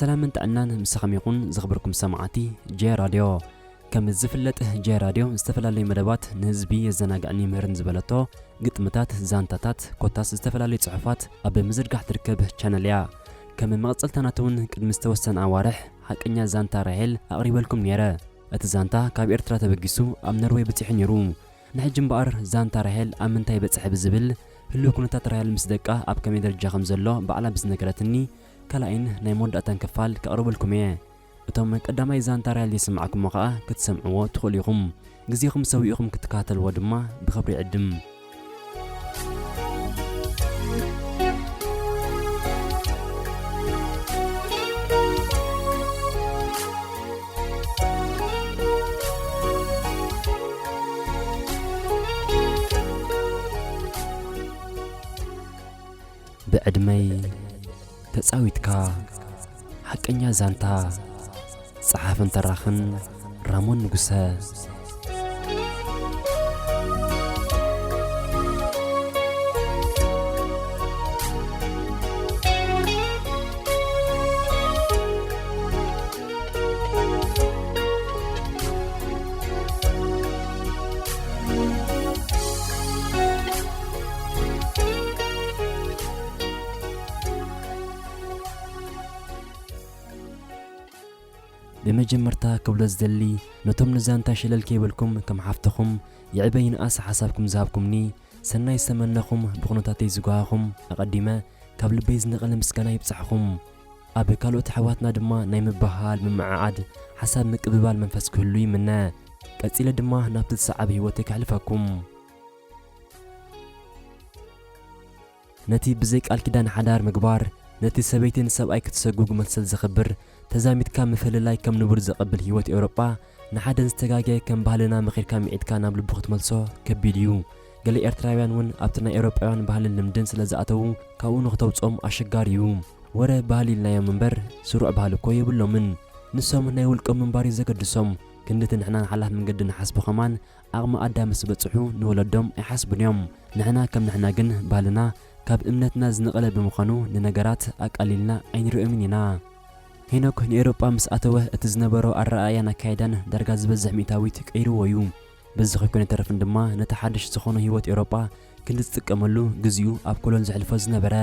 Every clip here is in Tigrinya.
ሰላምን ጥዕናን ምሳኹም ይኹን ዝኽብርኩም ሰማዕቲ ጄ ራድዮ። ከም ዝፍለጥ ጄ ራድዮ ዝተፈላለዩ መደባት ንህዝቢ የዘናግዕን ይምህርን ዝበለቶ ግጥምታት፣ ዛንታታት ኮታስ ዝተፈላለዩ ጽሑፋት ኣብ ምዝርጋሕ ትርከብ ቻነል እያ። ከም መቐጸልታ ናቱ እውን ቅድሚ ዝተወሰነ ኣዋርሕ ሓቀኛ ዛንታ ራሄል ኣቕሪበልኩም ነይረ። እቲ ዛንታ ካብ ኤርትራ ተበጊሱ ኣብ ኖርወይ በጺሑ ነይሩ። ንሕጂ እምበኣር ዛንታ ራሄል ኣብ ምንታይ በጽሐ ብዝብል፣ ህሉው ኩነታት ራሄል ምስ ደቃ ኣብ ከመይ ደረጃ ከም ዘሎ ባዕላ ብዝነገረትኒ ካልኣይን ናይ መወዳእታን ክፋል ከቕርበልኩም እየ። እቶም ቀዳማይ ዛንታ ራሄል ዘይሰማዕኩሞ ከኣ ክትሰምዕዎ ትኽእሉ ኢኹም። ግዜኹም ሰዊእኹም ክትከታተልዎ ድማ ብኽብሪ ይዕድም። ብዕድመይ ተጻዊትካ። ሓቀኛ ዛንታ። ጸሓፍን ተራኽን ራሞን ንጉሰ። ብመጀመርታ ክብሎ ዝደሊ፣ ነቶም ንዛንታ ሸለል ከይበልኩም ከም ሓፍትኹም ይዕበ ይንኣስ ሓሳብኩም ዝሃብኩምኒ፣ ሰናይ ዝተመነኹም፣ ብኹነታተይ ዝጓሃኹም ኣቐዲመ ካብ ልበይ ዝነቐለ ምስጋና ይብጻሕኹም። ኣብ ካልኦት ኣሕዋትና ድማ ናይ ምብህሃል፣ ምምዕዓድ፣ ሓሳብ ምቅብባል መንፈስ ክህሉ ይምነ። ቀጺለ ድማ ናብቲ ዝሰዓበ ህይወተይ ከሕልፈኩም። ነቲ ብዘይ ቃል ኪዳን ሓዳር ምግባር፣ ነቲ ሰበይቲ ንሰብኣይ ክትሰጉግ መሰል ዘኽብር፣ ተዛሚድካ ምፍልላይ ከም ንቡር ዘቐብል ህይወት ኤውሮጳ፣ ንሓደ ዝተጋገየ ከም ባህልና መኺርካ ምዒድካ ናብ ልቡ ክትመልሶ ከቢድ እዩ። ገለ ኤርትራውያን እውን ኣብቲ ናይ ኤውሮጳውያን ባህልን ልምድን ስለ ዝኣተዉ፣ ካብኡ ንኽተውጽኦም ኣሸጋሪ እዩ። ወረ ባህሊ ኢልናዮም እምበር፣ ስሩዕ ባህሊ እኮ የብሎምን። ንሶም ናይ ውልቆም ምንባር እዩ ዘገድሶም። ክንድቲ ንሕና ንሓላፍ መንገዲ ንሓስቦ ከማን፣ ዓቕሚ ኣዳም ምስ በጽሑ ንወለዶም ኣይሓስቡን እዮም። ንሕና ከም ንሕና ግን ባህልና ካብ እምነትና ዝነቐለ ብምዃኑ ንነገራት ኣቃሊልና ኣይንርእዮምን ኢና። ሄኖክ ንኤውሮጳ ምስ ኣተወ እቲ ዝነበሮ ኣረኣእያን ኣካይዳን ዳርጋ ዝበዝሕ ሚእታዊት ቀይርዎ እዩ። በዚ ከይኮነ ተረፍን ድማ ነቲ ሓድሽ ዝኾነ ህይወት ኤውሮጳ ክንዲ ዝጥቀመሉ ግዚኡ ኣብ ኮሎን ዘሕልፎ ዝነበረ።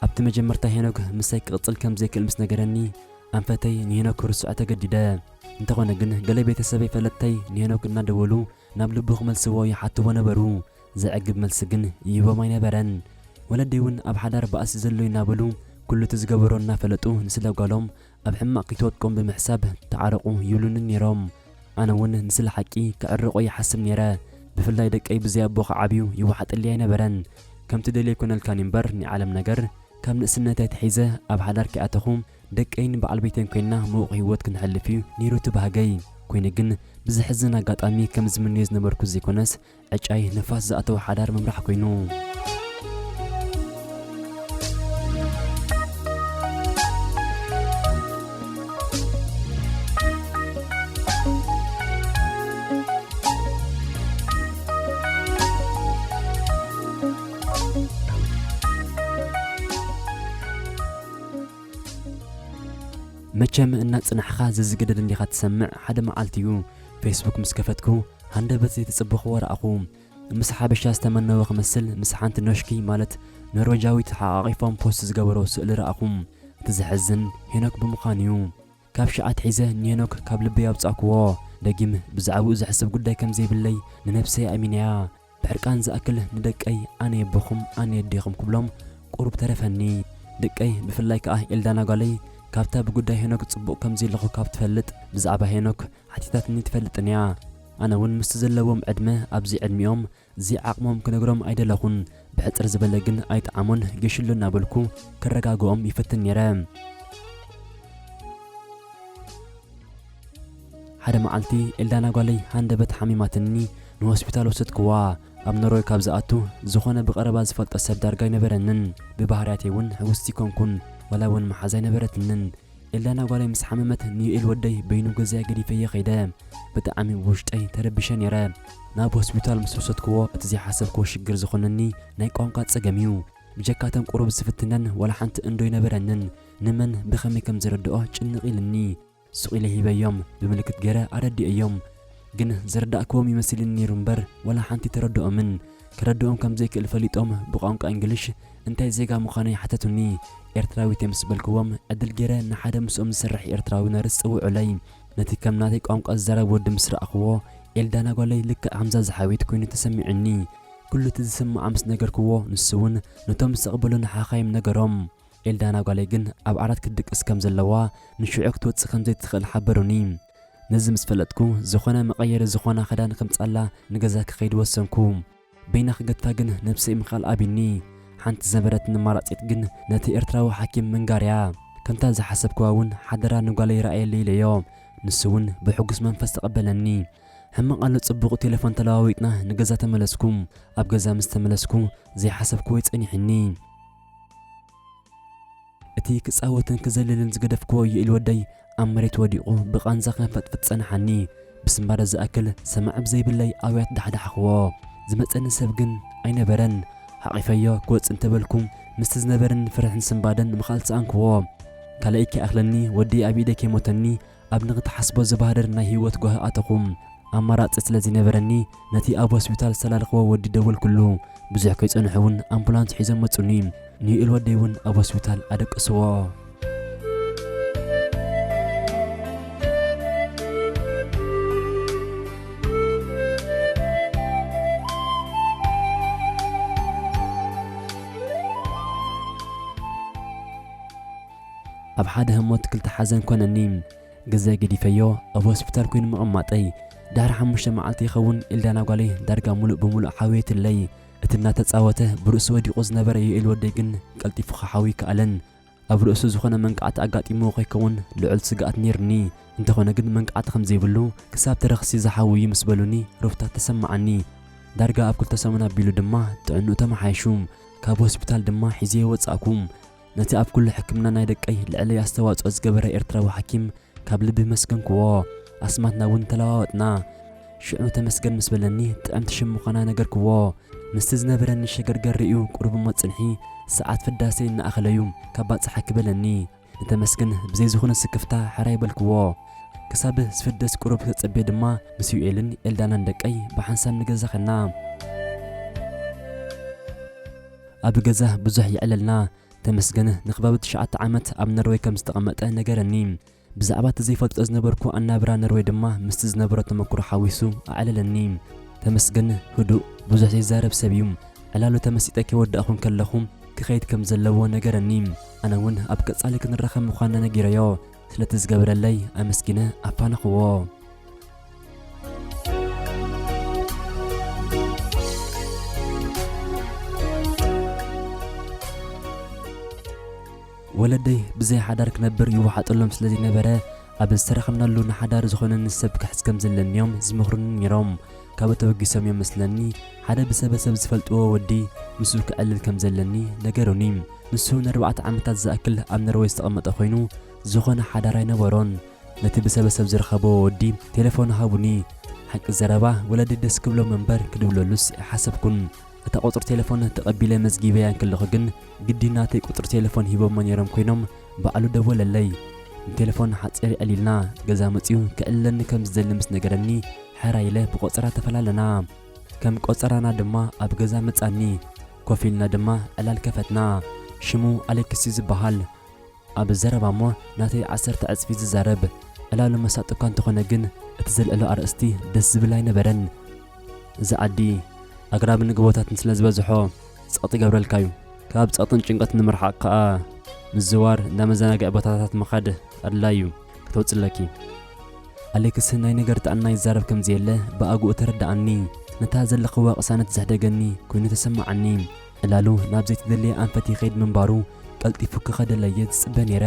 ኣብቲ መጀመርታ ሄኖክ ምሳይ ክቕጽል ከም ዘይክእል ምስ ነገረኒ ኣንፈተይ ንሄኖክ ክርስዖ ተገዲደ። እንተኾነ ግን ገለ ቤተሰበይ ፈለጥተይ ንሄኖክ እናደወሉ ናብ ልቡ ክመልስዎ ይሓትዎ ነበሩ። ዘዕግብ መልሲ ግን ይህቦም ኣይነበረን። ወለደይ እውን ኣብ ሓዳር ባእሲ ዘሎ እዩ እናበሉ ኩሉ እቲ ዝገበሮ እናፈለጡ ንስለ ጓሎም ኣብ ሕማቕ ከይትወድቆም ብምሕሳብ ተዓረቑ ይብሉኒ ነይሮም። ኣነ እውን ንስለ ሓቂ ክዕርቖ ይሓስብ ነይረ። ብፍላይ ደቀይ ብዘይ ኣቦ ክዓብዩ ይወሓጠለይ ኣይነበረን። ከምቲ ደልየ ኣይኮነልካን እምበር ናይ ዓለም ነገር ካብ ንእስነተይ ኣትሒዘ ኣብ ሓዳር ከይኣተኹ ደቀይን በዓል ቤተይን ኮይና ምዉቕ ህይወት ክንሕልፍ እዩ ነይሩ እቲ ባህገይ። ኮይኑ ግን ብዘሕዝን ኣጋጣሚ ከም ዝምነዮ ዝነበርኩ ዘይኮነስ ዕጫይ ንፋስ ዝኣተወ ሓዳር ምምራሕ ኮይኑ። መቸም እናጽናሕኻ ዘዝገደደ እንዲኻ ትሰምዕ። ሓደ መዓልቲ እዩ ፌስቡክ ምስ ከፈትኩ ሃንደበት ዘይተጸበኽዎ ረኣኹ። ምስ ሓበሻ ዝተመነወ ክመስል ምስ ሓንቲ ኖሽኪ ማለት ኖርወጃዊት ተሓቓቒፎም ፖስት ዝገበሮ ስእሊ ረኣኹ። እቲ ዘሕዝን ሄኖክ ብምዃኑ እዩ። ካብ ሸዓት ሒዘ ንሄኖክ ካብ ልበይ ኣውጻእክዎ። ደጊም ብዛዕባኡ ዘሕስብ ጉዳይ ከም ዘይብለይ ንነብሰይ ኣሚነያ። ብሕርቃን ዝኣክል ንደቀይ ኣነ የቦኹም ኣነ የዴኹም ክብሎም ቁሩብ ተረፈኒ። ደቀይ ብፍላይ ከኣ ኤልዳና ጓለይ ካብታ ብጉዳይ ሄኖክ ጽቡቕ ከም ዘለኹ ካብ ትፈልጥ ብዛዕባ ሄኖክ ሓቲታትኒ ትፈልጥን እያ። ኣነ እውን ምስቲ ዘለዎም ዕድመ ኣብዚ ዕድሚኦም እዚ ዓቕሞም ክነግሮም ኣይደለኹን። ብሕጽር ዝበለ ግን ኣይጠዓሞን ጌሽሉ እናበልኩ ከረጋግኦም ይፍትን ነይረ። ሓደ መዓልቲ ኤልዳና ጓለይ ሃንደበት ሓሚማትኒ ንሆስፒታል ወሰድክዋ። ኣብ ኖርወይ ካብ ዝኣቱ ዝኾነ ብቐረባ ዝፈልጦ ሰብ ዳርጋ ኣይነበረንን። ብባህርያተይ እውን ሕውስቲ ኮንኩን፣ ዋላ እውን መሓዛ ኣይነበረትንን። ኤልዳና ጓለይ ምስ ሓመመት ንዮኤል ወደይ በይኑ ገዛይ ገዲፈዮ ከይደ። ብጣዕሚ ብውሽጠይ ተረቢሸ ነይረ። ናብ ሆስፒታል ምስ ወሰድክዎ እቲ ዘይሓሰብክዎ ሽግር ዝኾነኒ ናይ ቋንቋ ጸገም እዩ። ብጀካተን ቁሩብ ዝፍትነን ዋላ ሓንቲ እንዶ ኣይነበረንን። ንመን ብኸመይ ከም ዝረድኦ ጭንቕ ኢልኒ። ሱቕ ኢለ ሂበዮም፣ ብምልክት ገይረ ኣረዲኤዮም። ግን ዝረዳእክዎም ይመስልኒ ነይሩ እምበር፣ ዋላ ሓንቲ ተረድኦምን። ከረድኦም ከም ዘይክእል ፈሊጦም፣ ብቋንቋ እንግሊሽ እንታይ ዜጋ ምዃነይ ሓተቱኒ። ኤርትራዊት እየ ምስ በልክዎም፣ ዕድል ገይረ ንሓደ ምስኦም ዝሰርሕ ኤርትራዊ ነርስ ጽውዑለይ። ነቲ ከም ናተይ ቋንቋ ዝዛረብ ወዲ ምስ ረኣኽዎ፣ ኤልዳና ጓለይ ልክዕ ከምዛ ዝሓወየት ኮይኑ ተሰሚዑኒ። ኩሉ እቲ ዝስምዓ ምስ ነገርክዎ፣ ንሱ እውን ነቶም ዝተቐበሉኒ ሓኻይም ነገሮም። ኤልዳና ጓለይ ግን ኣብ ዓራት ክትድቅስ ከም ዘለዋ፣ ንሽዑ ክትወጽእ ከም ዘይትኽእል ሓበሩኒ። ነዚ ምስ ፈለጥኩ፣ ዝኾነ መቐየሪ ዝኾና ክዳን ከምጻላ ንገዛ ክኸይድ ወሰንኩ። በይና ክገድፋ ግን ነብሰይ ምኽኣል ኣቢኒ። ሓንቲ ዝነበረትኒ ኣማራጺት ግን ነቲ ኤርትራዊ ሓኪም ምንጋር እያ። ከምታ ዝሓሰብክዋ እውን ሓደራ ንጓለይ ረኣየለይ ኢለዮ። ንሱ እውን ብሕጉስ መንፈስ ተቐበለኒ። ሕማቕ ኣሎ ጽቡቕ ቴሌፎን ተለዋዊጥና ንገዛ ተመለስኩ። ኣብ ገዛ ምስ ተመለስኩ ዘይሓሰብክዎ እዩ ጸኒሕኒ። እቲ ክጻወትን ክዘልልን ዝገደፍክዎ የኢል ወደይ ኣብ መሬት ወዲቑ ብቓንዛ ከንፈጥፍጥ ጸንሓኒ። ብስንባደ ዝኣክል ሰማዒ ብዘይብለይ ኣውያት ዳሕዳሕክዎ። ዝመጸኒ ሰብ ግን ኣይነበረን። ሓቒፈዮ ክወጽእ እንተበልኩ ምስቲ ዝነበረኒ ፍርሕን ስንባደን ምኽኣል ሰኣንክዎ። ካልኣይ ከይኣኽለኒ ወደይ ኣብ ኢደይ ከይሞተኒ ኣብ ንኽትሓስቦ ዘባህርር ናይ ህይወት ጓሂ ኣተኹ። ኣማራጺ ስለ ዘይነበረኒ ነቲ ኣብ ሆስፒታል ዝተላልኽዎ ወዲ ደወልኩሉ። ብዙሕ ከይጸንሑ እውን ኣምቡላንስ ሒዞም መጹኒ። ንዩኤል ወደይ እውን ኣብ ሆስፒታል ኣደቀስዎ። ኣብ ሓደ ህሞት ክልተ ሓዘን ኮነኒ። ገዛይ ገዲፈዮ ኣብ ሆስፒታል ኮይኑ ምቕማጠይ። ድሕሪ ሓሙሽተ መዓልቲ ይኸውን ኤልዳና ጓለይ ዳርጋ ሙሉእ ብሙሉእ ሓውየትለይ። እቲ እናተጻወተ ብርእሱ ወዲቑ ዝነበረ ዩኤል ወደይ ግን ቀልጢፉ ክሓዊ ይከኣለን። ኣብ ርእሱ ዝኾነ መንቃዕቲ ኣጋጢምዎ ከይከውን ልዑል ስግኣት ነይሩኒ። እንተኾነ ግን መንቃዕቲ ከም ዘይብሉ ክሳብ ተረኽሲ ዝሓውዩ ምስ በሉኒ ሩፍታ ተሰማዓኒ። ዳርጋ ኣብ ክልተ ሰሙን ኣቢሉ ድማ ጥዕንኡ ተመሓይሹ። ካብ ሆስፒታል ድማ ሒዘዮ ወጻእኩ። ነቲ ኣብ ኩሉ ሕክምና ናይ ደቀይ ልዕለይ ኣስተዋጽኦ ዝገበረ ኤርትራዊ ሓኪም ካብ ልቢ መስገንክዎ። ኣስማትና እውን ተለዋወጥና። ሽዑ ተመስገን ምስ በለኒ ጥዕምቲ ሽም ምዃና ነገርክዎ። ምስቲ ዝነበረኒ ሸገርገር ርእዩ ቁሩብ እሞ ጽንሒ ሰዓት ፍዳሰይ እናኣኸለዩ ካብ ባጽሓኪ በለኒ። ንተመስገን ብዘይ ዝኾነ ስክፍታ ሕራይ በልክዎ። ክሳብ ዝፍደስ ቁሩብ ተጸቤ ድማ ምስ ዩኤልን ኤልዳናን ደቀይ ብሓንሳብ ንገዛ ኸና። ኣብ ገዛ ብዙሕ የዕለልና። ተመስገን ንኽባቢ ትሽዓተ ዓመት ኣብ ነርወይ ከም ዝተቐመጠ ነገረኒ። ብዛዕባ እቲ ዘይፈልጦ ዝነበርኩ ኣናብራ ነርወይ ድማ ምስቲ ዝነበሮ ተመክሮ ሓዊሱ ኣዕለለኒ። ተመስገን ህዱእ፣ ብዙሕ ዘይዛረብ ሰብ እዩ። ዕላሉ ተመሲጠ ከይወዳእኹ እንከለኹ ክኸይድ ከም ዘለዎ ነገረኒ። ኣነ እውን ኣብ ቀጻሊ ክንራኸብ ምዃንና ነጊረዮ። ስለቲ ዝገበረለይ ኣመስጊነ ኣፋነኽዎ። ወለደይ ብዘይ ሓዳር ክነብር ይወሓጠሎም ስለ ዘይነበረ፣ ኣብ ዝተረኸብናሉ ንሓዳር ዝኾነኒ ሰብ ክሕዝ ከም ዘለኒዮም ዝመኽሩኒ ነይሮም። ካብ ተበጊሶም እዮም መስለኒ፣ ሓደ ብሰበሰብ ዝፈልጥዎ ወዲ ምስኡ ክዕልል ከም ዘለኒ ነገሩኒ። ንሱ ንኣርባዕተ ዓመታት ዝኣክል ኣብ ነርወይ ዝተቐመጠ ኮይኑ፣ ዝኾነ ሓዳር ኣይነበሮን። ነቲ ብሰበሰብ ዝረኸቦ ወዲ ቴሌፎን ሃቡኒ። ሓቂ ዘረባ ወለዲ ደስ ክብሎም እምበር ክድውለሉስ ኣይሓሰብኩን። እታ ቁጽሪ ቴሌፎን ተቐቢለ መዝጊበያ እንከለኹ ግን፣ ግዲ ናተይ ቁጽሪ ቴሌፎን ሂቦሞ ነይሮም ኮይኖም፣ ባዕሉ ደወለለይ። ንቴሌፎን ሓጺር ኣዕሊልና፣ ገዛ መጺኡ ክዕልለኒ ከም ዝደሊ ምስ ነገረኒ፣ ሕራይ ኢለ ብቆጸራ ተፈላለና። ከም ቆጸራና ድማ ኣብ ገዛ መጻኒ። ኮፍ ኢልና ድማ ዕላል ከፈትና። ሽሙ ኣሌክስ እዩ ዝበሃል። ኣብ ዘረባ እሞ ናተይ ዓሰርተ ዕጽፊ ዝዛረብ። ዕላሉ መሳጢ እኳ እንተኾነ ግን፣ እቲ ዘልዕሎ ኣርእስቲ ደስ ዝብል ኣይነበረን። እዚ ዓዲ ኣግራብን ጎቦታትን ስለ ዝበዝሖ ጸቕጢ ይገብረልካ እዩ። ካብ ጸቕጥን ጭንቀትን ንምርሓቕ ከኣ ምዝዋር፣ እንዳ መዘናግዒ ቦታታት ምኻድ ኣድላዪ እዩ። ከተውጽለኪ። ኣሌክስ ናይ ነገር ጥዕና ይዛረብ ከም ዘየለ ብኣግኡ ተረድኣኒ። ነታ ዘለኽዋ ቅሳነት ዘሕደገኒ ኮይኑ ተሰማዓኒ። ዕላሉ ናብ ዘይተደለየ ኣንፈት ይኸይድ ምንባሩ ቀልጢፉ ክኸደለየ ዝጽበ ነይረ።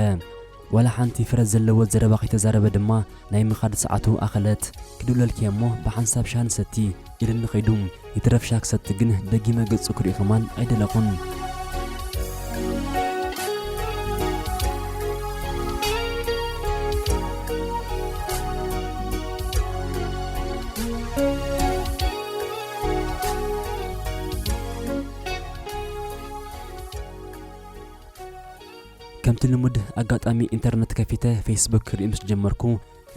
ዋላ ሓንቲ ፍረ ዘለዎ ዘረባ ከይተዛረበ ድማ ናይ ምኻድ ሰዓቱ ኣኸለት። ክድውለልኪ እሞ ብሓንሳብ ሻሂ ንሰቲ ኢሉኒ ኸይዱ። ይትረፍ ሻሂ ክሰቲ ግን ደጊመ ገጹ ክርኢ ከማን ኣይደለኹን። ከምቲ ልሙድ ኣጋጣሚ ኢንተርነት ከፊተ ፌስቡክ ክርኢ ምስ ጀመርኩ፣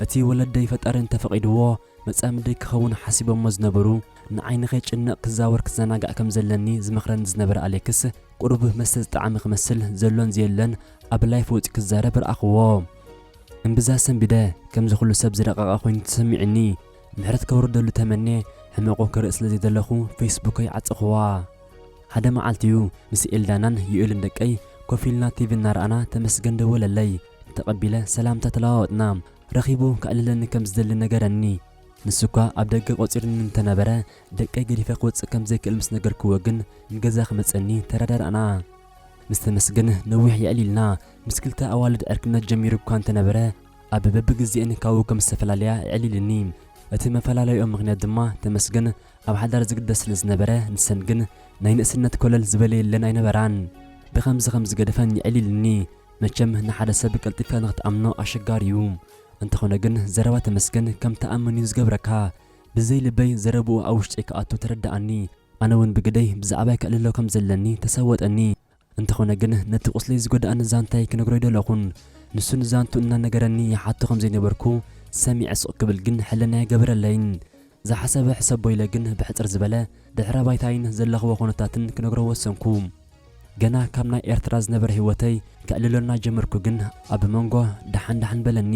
እቲ ወለደይ ፈጣሪ እንተፈቒድዎ መጻምደይ ክኸውን ሓሲቦሞ ዝነበሩ፣ ንዓይ ንኸይጭነቕ ክዛወር ክዘናጋዕ ከም ዘለኒ ዝመኽረኒ ዝነበረ ኣሌክስ፣ ቁሩብ መስተ ዝጠዓመ ክመስል ዘሎን ዘየለን ኣብ ላይፍ ወጺኡ ክዛረብ ረኣኽዎ። እምብዛ ሰንቢደ፣ ከምዚ ኩሉ ሰብ ዝረቐቐ ኮይኑ ተሰሚዑኒ። ምሕረት ከውርደሉ ተመንየ፣ ሕመቑ ክርኢ ስለ ዘይደለኹ ፌስቡከይ ዓጸኽዋ። ሓደ መዓልቲ እዩ ምስ ኤልዳናን ዩኤልን ደቀይ ኮፍ ኢልና ቲቪ እናረኣና ተመስገን ደወለለይ። ተቐቢለ ሰላምታ ተለዋወጥና። ረኺቡ ከዕልለኒ ከም ዝደሊ ነገረኒ። ንሱ እኳ ኣብ ደገ ቆጺሩኒ እንተነበረ፣ ደቀይ ገዲፈ ክወጽእ ከም ዘይክእል ምስ ነገርክዎ ግን ንገዛ ክመጸኒ ተረዳዳእና። ምስ ተመስገን ነዊሕ የዕሊልና። ምስ ክልተ ኣዋልድ ዕርክነት ጀሚሩ እኳ እንተነበረ፣ ኣብ በብግዜእን ካብኡ ከም ዝተፈላለያ የዕሊልኒ። እቲ መፈላለይኦም ምኽንያት ድማ ተመስገን ኣብ ሓዳር ዝግደስ ስለ ዝነበረ፣ ንሰን ግን ናይ ንእስነት ኮለል ዝበለ የለን ኣይነበራን። ብኸምዚ ከም ዝገደፈን የዕሊልኒ። መቸም ንሓደ ሰብ ቀልጢፍካ ንኽትኣምኖ ኣሸጋሪ እዩ። እንተኾነ ግን ዘረባ ተመስገን ከም ትኣምን እዩ ዝገብረካ። ብዘይ ልበይ ዘረብኡ ኣብ ውሽጠይ ክኣቱ ተረድኣኒ። ኣነ እውን ብግደይ ብዛዕባይ ከዕልሎ ከም ዘለኒ ተሰወጠኒ። እንተኾነ ግን ነቲ ቁስለይ ዝጎድኣኒ ዛንታይ ክነግሮ ኣይደለኹን። ንሱ ንዛንቱ እናነገረኒ ይሓቶ ከም ዘይነበርኩ ሰሚዐ ስቕ ክብል ግን ሕልናይ ገበረለይን። ዝሓሰበ ሕሰቦ ኢለ ግን ብሕጽር ዝበለ ድሕረ ባይታይን ዘለኽዎ ኩነታትን ክነግሮ ወሰንኩ። ገና ካብ ናይ ኤርትራ ዝነበረ ህይወተይ ከዕልሎ እናጀመርኩ ግን ኣብ መንጎ ደሓን ደሓን በለኒ።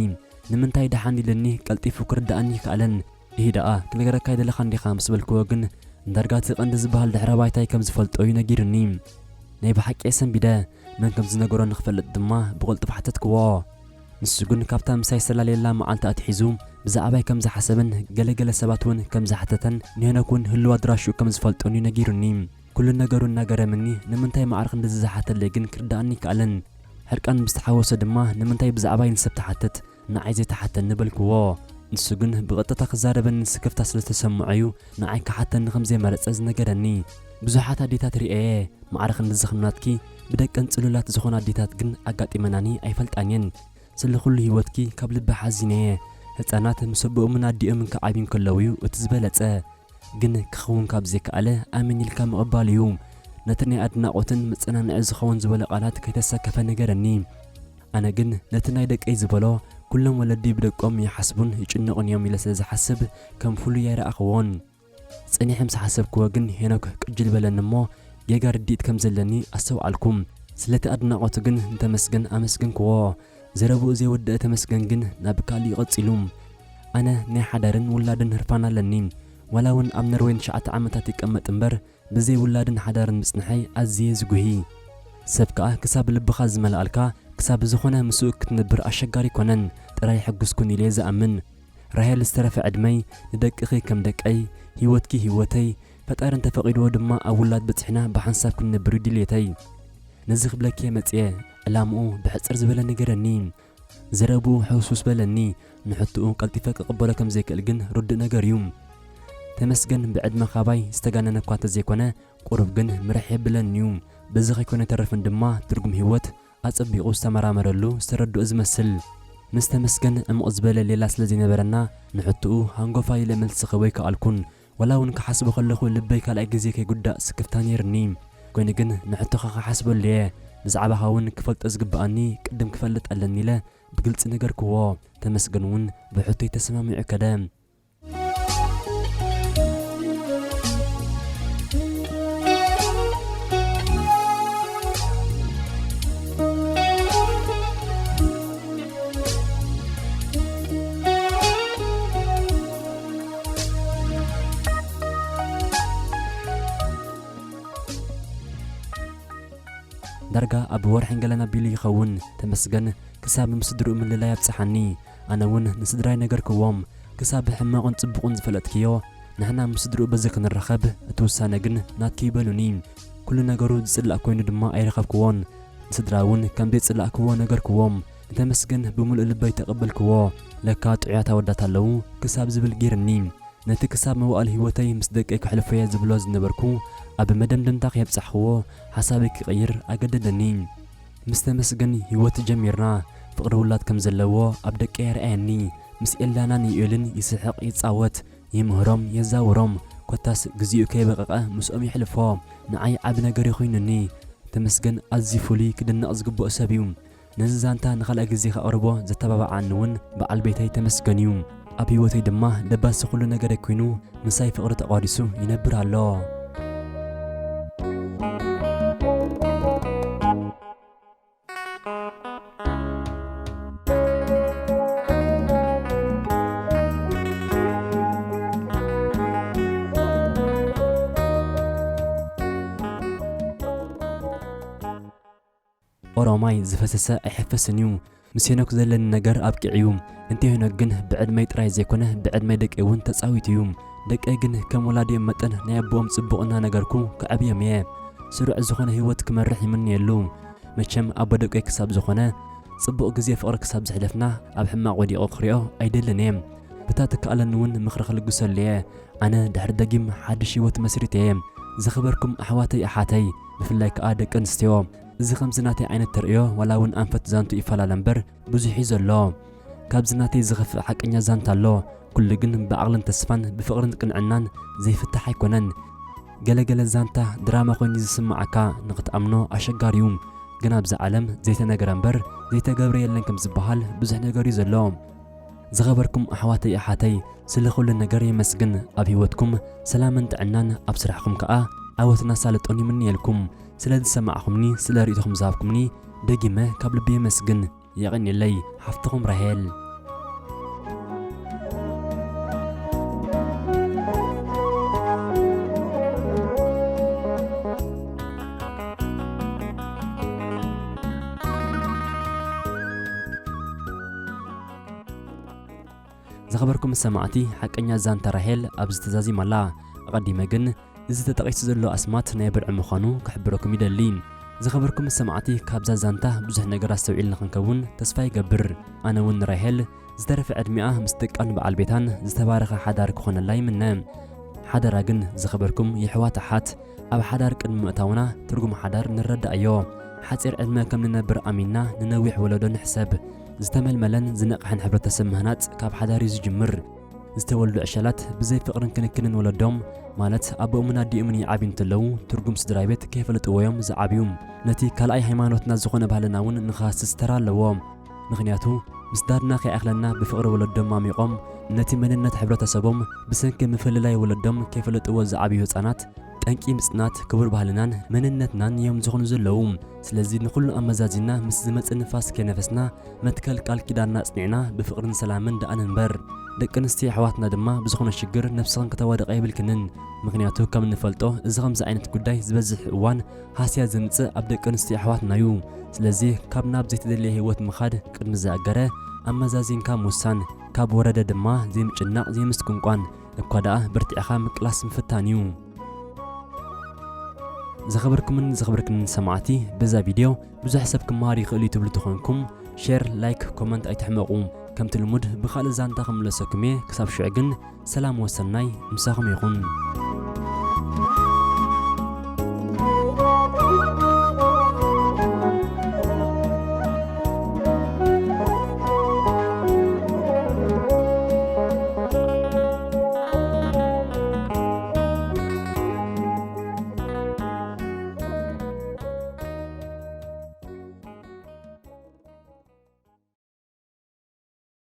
ንምንታይ ደሓን ኢልኒ ቀልጢፉ ክርድኣኒ ይከኣለን። ኢሂ ደኣ ክነገረካ ኣይደለኻን ዲኻ ምስ በልክዎ ግን ንዳርጋ እቲ ቀንዲ ዝበሃል ድሕረ ባይታይ ከም ዝፈልጦ እዩ ነጊሩኒ። ናይ ብሓቂ እየ ሰንቢደ። መን ከም ዝነገሮ ንኽፈልጥ ድማ ብቕልጡፍ ሓተትክዎ። ንሱ ግን ካብታ ምሳይ ዝተላለየላ መዓልቲ ኣትሒዙ ብዛዕባይ ከም ዝሓሰበን ገለ ገለ ሰባት እውን ከም ዝሓተተን ንሄኖክ እውን ህልው ኣድራሽኡ ከም ዝፈልጦን እዩ ነጊሩኒ። ኩሉ ነገሩ እናገረምኒ ንምንታይ ማዕረ ክንድዚ ዝሓተለይ ግን ክርድኣኒ ይከኣለን። ሕርቃን ምስ ተሓወሶ ድማ ንምንታይ ብዛዕባይ ንሰብ ትሓትት ንዓይ ዘይትሓተኒ በልክዎ። ንሱ ግን ብቐጥታ ክዛረበኒ ስክፍታ ስለ ዝተሰምዖ እዩ ንዓይ ክሓተኒ ከም ዘይመረጸ ዝነገረኒ። ብዙሓት ኣዴታት ርእየ እየ፣ ማዕረ ክንድዚ ከም ናትኪ ብደቀን ጽሉላት ዝኾና ኣዴታት ግን ኣጋጢመናኒ ኣይፈልጣን እየን። ስለ ኩሉ ህይወትኪ ካብ ልቢ ሓዚነ እየ። ህጻናት ምስ ኣቦኦምን ኣዲኦምን ክዓብዩ እንከለዉ እዩ እቲ ዝበለጸ። ግን ክኸውን ካብ ዘይከኣለ ኣሜን ኢልካ ምቕባል እዩ። ነቲ ናይ ኣድናቖትን መጸናንዒ ዝኸውን ዝበሎ ቃላት ከይተሰከፈ ነገረኒ። ኣነ ግን ነቲ ናይ ደቀይ ዝበሎ፣ ኩሎም ወለዲ ብደቆም ይሓስቡን ይጭነቑን እዮም ኢለ ስለ ዝሓስብ ከም ፍሉይ ኣይረኣኽዎን። ጸኒሐ ምስ ሓሰብክዎ ግን ሄኖክ ቅጅል በለኒ እሞ ጌጋ ርድኢት ከም ዘለኒ ኣስተውዓልኩ። ስለቲ ኣድናቖቱ ግን ንተመስገን ኣመስገንክዎ። ዘረብኡ ዘይወደአ ተመስገን ግን ናብ ካልእ ቀጺሉ። ኣነ ናይ ሓዳርን ውላድን ህርፋን ኣለኒ። ዋላ እውን ኣብ ኖርወይ ንትሽዓተ ዓመታት ይቀመጥ እምበር ብዘይ ውላድን ሓዳርን ምጽንሐይ ኣዝየ ዝጉሂ። ሰብ ከኣ ክሳብ ልብኻ ዝመልኣልካ ክሳብ ዝኾነ ምስኡ ክትነብር ኣሸጋሪ ኣይኮነን። ጥራይ ሕጉስ ኩን ኢለ እየ ዝኣምን። ራሄል ዝተረፈ ዕድመይ ንደቅኺ ከም ደቀይ፣ ህይወትኪ ህይወተይ፣ ፈጣሪ እንተፈቒድዎ ድማ ኣብ ውላድ በጺሕና ብሓንሳብ ክንነብር እዩ ድልየተይ። ነዚ ክብለኪ እየ መጽየ፣ ዕላምኡ ብሕጽር ዝበለ ንገረኒ። ዘረብኡ ሕውስውስ በለኒ፣ ንሕቶኡ ቀልጢፈ ክቕበሎ ከም ዘይክእል ግን ርዱእ ነገር እዩ። ተመስገን ብዕድመ ካባይ ዝተጋነነ እኳ እንተዘይኮነ፣ ቁሩብ ግን ምርሕ የብለን'ዩ። በዚ ከይኮነ ኣይተርፍን ድማ ትርጉም ህይወት ኣጸቢቑ ዝተመራመረሉ ዝተረድኦ ዝመስል። ምስ ተመስገን ዕሙቕ ዝበለ ሌላ ስለ ዘይነበረና፣ ንሕቶኡ ሃንጎፋይ ኢለ መልሲ ክህቦ ኣይከኣልኩን። ዋላ እውን ክሓስቦ ከለኹ ልበይ ካልኣይ ግዜ ከይጉዳእ ስክፍታ ነይርኒ። ኮይኑ ግን ንሕቶኻ ክሓስበሉ እየ። ብዛዕባኻ እውን ክፈልጦ ዝግብኣኒ ቅድም ክፈልጥ ኣለኒ ኢለ ብግልጺ ነገርክዎ። ተመስገን እውን ብሕቶይ ተሰማሚዑ ከደ። ዳርጋ ኣብ ወርሕን ገለን ኣቢሉ ይኸውን። ተመስገን ክሳብ ምስ ስድርኡ ምልላይ ኣብጽሓኒ። ኣነ እውን ንስድራይ ነገርክዎም። ክሳብ ሕማቑን ጽቡቑን ዝፈለጥክዮ፣ ንሕና ምስ ስድርኡ በዚ ክንራኸብ፣ እቲ ውሳነ ግን ናትኪ እዩ በሉኒ። ኩሉ ነገሩ ዝጽላእ ኮይኑ ድማ ኣይረኸብክዎን። ንስድራ እውን ከም ዘይጽላእክዎ ነገርክዎም። ንተመስገን ብምሉእ ልበይ ተቐበልክዎ። ለካ ጥዑያት ኣወዳት ኣለዉ ክሳብ ዝብል ገይርኒ። ነቲ ክሳብ መዋእል ህይወተይ ምስ ደቀይ ከሕልፎ እየ ዝብሎ ዝነበርኩ፣ ኣብ መደምደምታ ከየብጻሕክዎ ሓሳበይ ክቕይር ኣገደደኒ። ምስ ተመስገን ህይወት ጀሚርና። ፍቕሪ ውላድ ከም ዘለዎ ኣብ ደቀይ ኣርኣየኒ። ምስ ኤልዳናን ዩኤልን ይስሕቕ፣ ይጻወት፣ ይምህሮም፣ የዛውሮም። ኮታስ ግዜኡ ከየበቐቐ ምስኦም የሕልፎ። ንዓይ ዓቢ ነገር እዩ ኮይኑኒ። ተመስገን ኣዝዩ ፍሉይ፣ ክድነቕ ዝግብኦ ሰብ እዩ። ነዚ ዛንታ ንኻልኣይ ግዜ ከቕርቦ ዘተባባዓኒ እውን በዓል ቤተይ ተመስገን እዩ። ኣብ ህይወተይ ድማ ደባሲ ኩሉ ነገረይ ኮይኑ ምሳይ ፍቕሪ ተቋዲሱ ይነብር ኣሎ። ኦሮማይ ዝፈሰሰ ኣይሕፈስን እዩ። ምስ ሄኖክ ዘለኒ ነገር ኣብቂዑ እዩ። እንተ ሄኖክ ግን ብዕድመይ ጥራይ ዘይኮነ ብዕድመይ ደቀይ እውን ተጻዊቱ እዩ። ደቀይ ግን ከም ወላዲኦም መጠን ናይ ኣቦኦም ጽቡቕ እናነገርኩ ከዕብዮም እየ። ስሩዕ ዝኾነ ህይወት ክመርሕ ይምነየሉ። መቸም ኣቦ ደቀይ ክሳብ ዝኾነ፣ ጽቡቕ ግዜ ፍቕሪ ክሳብ ዘሕለፍና ኣብ ሕማቕ ወዲቑ ክሪኦ ኣይደልን እየ። ብታ ትከኣለኒ እውን ምኽሪ ክልግሰሉ እየ። ኣነ ድሕሪ ደጊም ሓድሽ ህይወት መስሪተ እየ። ዝኸበርኩም ኣሕዋተይ ኣሓተይ፣ ብፍላይ ከኣ ደቂ ኣንስትዮ፣ እዚ ከምዚ ናተይ ዓይነት ተርእዮ ዋላ እውን ኣንፈት ዛንቱ ይፈላለ እምበር ብዙሕ እዩ ዘሎ። ካብዚ ናተይ ዝኸፍእ ሓቀኛ ዛንታ ኣሎ። ኩሉ ግን ብዓቕልን ተስፋን ብፍቕርን ቅንዕናን ዘይፍታሕ ኣይኮነን። ገለገለ ዛንታ ድራማ ኮይኑ ዝስምዓካ ንኽትኣምኖ ኣሸጋሪ እዩ። ግን ኣብዚ ዓለም ዘይተነገረ እምበር ዘይተገብረ የለን ከም ዝበሃል ብዙሕ ነገር እዩ ዘሎ። ዝኸበርኩም ኣሕዋተይ ኣሓተይ፣ ስለ ኩሉ ነገር የመስግን። ኣብ ህይወትኩም ሰላምን ጥዕናን፣ ኣብ ስራሕኩም ከኣ ዓወትን ኣሳልጦን ይምንየልኩም። ስለ ዝሰማዕኹምኒ፣ ስለ ርእይቶኹም ዝሃብኩምኒ ደጊመ ካብ ልቢ የመስግን። የቐንየለይ፣ ሓፍትኹም ራሄል። ዝኸበርኩም ሰማዕቲ፣ ሓቀኛ ዛንታ ራሄል ኣብዚ ተዛዚማ ኣላ። ኣቐዲመ ግን፣ እዚ ተጠቒሱ ዘሎ ኣስማት ናይ ብርዒ ምዃኑ ክሕብረኩም ይደሊ። ዝኸበርኩም ሰማዕቲ፣ ካብዛ ዛንታ ብዙሕ ነገር ኣስተውዒልና ክንከውን ተስፋ ይገብር። ኣነ እውን ንራሄል ዝተረፈ ዕድሚኣ ምስ ደቃን በዓል ቤታን ዝተባረኸ ሓዳር ክኾነላ ይምነ። ሓደራ ግን፣ ዝኸበርኩም የሕዋት ኣሓት፣ ኣብ ሓዳር ቅድሚ ምእታውና ትርጉም ሓዳር ንረዳእዮ። ሓጺር ዕድመ ከም ንነብር ኣሚንና ንነዊሕ ወለዶ ንሕሰብ። ዝተመልመለን ዝነቕሐን ሕብረተሰብ ምህናጽ ካብ ሓዳር እዩ ዝጅምር። ዝተወልዱ ዕሸላት ብዘይ ፍቕርን ክንክንን ወለዶም፣ ማለት ኣቦኦምን ኣዲኦምን ይዓብዩ እንተለዉ፣ ትርጉም ስድራ ቤት ከይፈለጥዎ እዮም ዝዓብዩ። ነቲ ካልኣይ ሃይማኖትና ዝኾነ ባህልና እውን ንኽሃስስ ተራ ኣለዎ። ምኽንያቱ፣ ምስዳድና ከይኣኽለና ብፍቕሪ ወለዶም ኣሚቖም፣ ነቲ መንነት ሕብረተሰቦም ብሰንኪ ምፍልላይ ወለዶም ከይፈለጥዎ ዝዓብዩ ህጻናት፣ ጠንቂ ምጽናት ክቡር ባህልናን መንነትናን እዮም ዝኾኑ ዘለዉ። ስለዚ ንኹሉ ኣመዛዚና ምስ ዝመጽእ ንፋስ ከይነፈስና መትከል ቃል ኪዳንና ኣጽኒዕና ብፍቕርን ሰላምን ደኣ ንንበር። ደቂ ኣንስትዮ ኣሕዋትና ድማ ብዝኾነ ሽግር ነብስኽን ከተዋድቓ የብልክንን። ምኽንያቱ ከም እንፈልጦ እዚ ከምዚ ዓይነት ጉዳይ ዝበዝሕ እዋን ሃስያ ዘምጽእ ኣብ ደቂ ኣንስትዮ ኣሕዋትና እዩ። ስለዚ ካብ ናብ ዘይተደልየ ህይወት ምኻድ ቅድሚ ዝኣገረ ኣመዛዚንካ ምውሳን፣ ካብ ወረደ ድማ ዘይምጭናቕ ዘይምስቁንቋን፣ እኳ ደኣ በርቲዕኻ ምቅላስ ምፍታን እዩ። ዝኸበርኩምን ዝኸበርክንን ሰማዕቲ፣ በዛ ቪድዮ ብዙሕ ሰብ ክመሃር ይኽእል እዩ ትብሉ ተኾንኩም፣ ሼር፣ ላይክ፣ ኮመንት ኣይትሕመቑ። ከምቲ ልሙድ ብኻልእ ዛንታ ክምለሰኩም እየ። ክሳብ ሽዑ ግን ሰላም ወሰናይ ምሳኹም ይኹን።